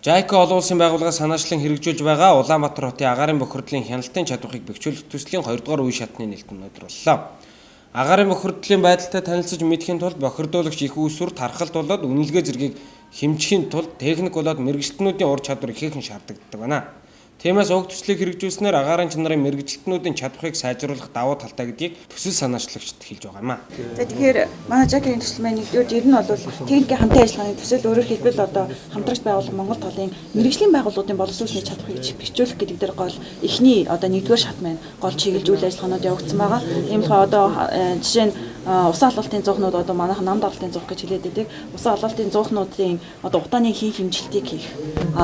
JICA олон улсын байгууллагаас санаачлан хэрэгжүүлж байгаа Улаанбаатар хотын агаарын бохирдлын хяналтын чадварыг бэхжүүлэх төслийн 2 дугаар үе шатны нээлт өнөөдөр боллоо. Агаарын бохирдлын байдалтай танилцаж мэдэхийн тулд бохирдуулагч их үүсвэр тархалт болоод үнэлгээ зэргийг хэмжихийн тулд техник болоод мэргэжилтнүүдийн ур чадвар ихээхэн шаардлагатай байна. Тиймээс уг төслийг хэрэгжүүлснээр агаарын чанарын мэргэжилтнүүдийн чадварыг сайжруулах давуу талтай гэдгийг төсөл санаачлагчид хэлж байгаа юм а. За, тэгэхээр манай JICA-гийн төсөл маань нэгдүгээр ер нь бол техникийн хамтын ажиллагааны төсөл, өөрөөр хэлбэл одоо хамтрагч байгууллага Монгол талын мэргэжлийн байгууллагуудын боловсон хүчний чадварыг бэхжүүлэх гэдэг дээр гол эхний одоо нэгдүгээр шат маань гол чиглэж үйл ажиллагаанууд явагдсан байгаа. Ийм болохоор одоо жишээ нь усан алгалтын зуухнууд, одоо манайхан нам даралтын зуух гэж хэлээд байдаг. Усан алгалтын зуухнуудын одоо утааны хийн хэмжилтийг хийх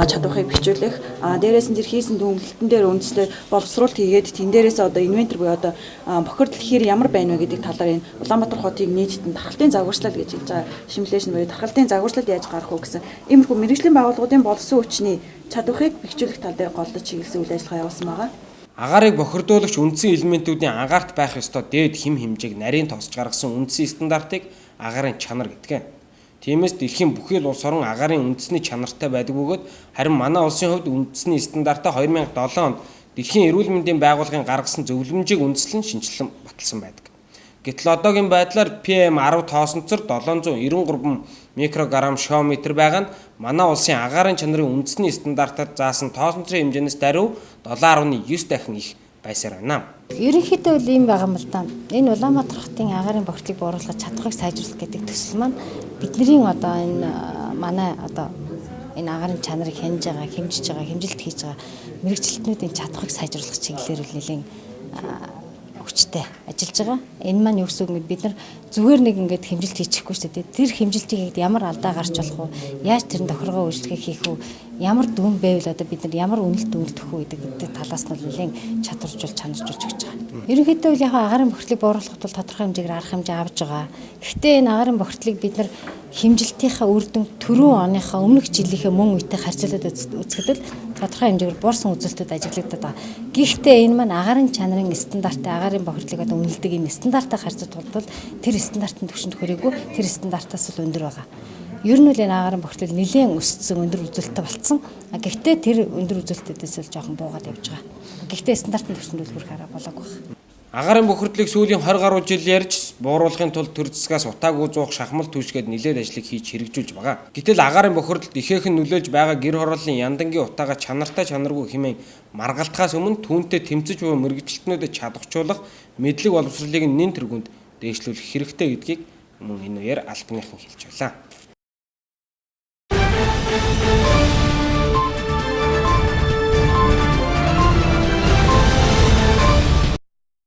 чадварыг бэхжүүлэх. Дээрээс нь тэр хийсэн дүгнэлтэн дээр үндэслээд боловсруулалт хийгээд, тэн дээрээс одоо инвентори буюу одоо бохирдол хэр ямар байна вэ гэдэг талаар энэ Улаанбаатар хотыг нийтэд нь тархалтын загварчлал гэж хэлж байгаа. Simulation буюу тархалтын загварчлал яаж гарах уу гэсэн иймэрхүү мэргэжлийн байгууллагуудын боловсон хүчний чадварыг бэхжүүлэх тал дээр голдож чиглэсэн үйл ажиллагаа явуулсан байгаа. Агаарыг бохирдуулагч үндсэн элементүүдийн агаарт байх ёстой дээд хэм хэмжээг нарийн тоосч гаргасан үндсэн стандартыг агаарын чанар гэдэг. Тиймээс дэлхийн бүхий л улс орон агаарын үндэсний чанартай байдаг бөгөөд харин манай улсын хувьд үндэсний стандартаа 2007 онд Дэлхийн эрүүл мэндийн байгууллагын гаргасан зөвлөмжийг үндэслэн шинэчлэн баталсан байдаг. Гэтэл одоогийн байдлаар PM10 тоосонцор 793 микрограмм шометр байгаа нь манай улсын агаарын чанарын үндэсний стандартаар заасан тоосонцрын хэмжээнээс даруй 7.9 дахин их байсаар байна. Ерөнхийдөө бол ийм байгаа юм л да. Энэ Улаанбаатар хотын агаарын бохирдлыг бууруулах, чадварыг сайжруулах гэдэг төсөл маань бидний одоо энэ манай одоо энэ агаарын чанарыг хянаж байгаа, хэмжиж байгаа, хэмжилт хийж байгаа мэргэжилтнүүдийн чадварыг сайжруулах чиглэлээр нэлээн хүчтэй ажиллаж байгаа. Энэ маань юу гэсэн үг вэ? Бид нар зүгээр нэг ингээд хэмжилт хийчихгүй шүү дээ. Тэр хэмжилтийг ямар алдаа гарч болох вэ? Яаж тэр тохиргоо үйлчлэгээ хийх вэ? Ямар дүн байвал одоо бид нар ямар үнэлт өгөх вэ гэдэг талаас нь нэлээн чадваржуул, чанаржуулж өгч байгаа. Ерөнхийдөө бол яг агаарын бохирдлыг бууруулахад бол тодорхой хэмжээгээр арга хэмжээ авч байгаа. Гэхдээ энэ агаарын бохирдлыг бид нар хэмжилтийнхаа үр дүн түрүү оныхоо өмнөх жилийнхээ мөн үетэй харьцуулаад үзэхэд л тодорхой хэмжээгээр буурсан үзүүлэлтүүд ажиглагдаад байгаа. Гэхдээ энэ маань агаарын чанарын стандарттай, агаарын бохирдлыг одоо үнэлдэг энэ стандарттай харьцуулбал бол тэр стандартын түвшинд хүрээгүй, тэр стандартаас л өндөр байгаа. Ер нь бол энэ агаарын бохирдол нэлээн өссөн, өндөр үзүүлэлттэй болцсон. Гэхдээ тэр өндөр үзүүлэлтүүдээс л жоохон буугаад явж байгаа. Гэхдээ стандартын түвшинд бол хүрэх арга болоогүй байна. Агаарын бохирдлыг сүүлийн 20 гаруй жил ярьж бууруулахын тулд төр засгаас утаагүй зуух шахмал түлшгээд нэлээд ажлыг хийж хэрэгжүүлж байгаа. Гэтэл агаарын бохирдолд ихээхэн нөлөөлж байгаа гэр хорооллын яндангийн утаагаа чанартай чанаргүй хэмээн маргалтахаас өмнө түүнтэй тэмцэж буй мэргэжилтнүүдэд чадахжуулах мэдлэг боловсролыг нэн тэргүүнд дээшлүүлэх хэрэгтэй гэдгийг мөн энэ үеэр албаныхан хэлж байлаа.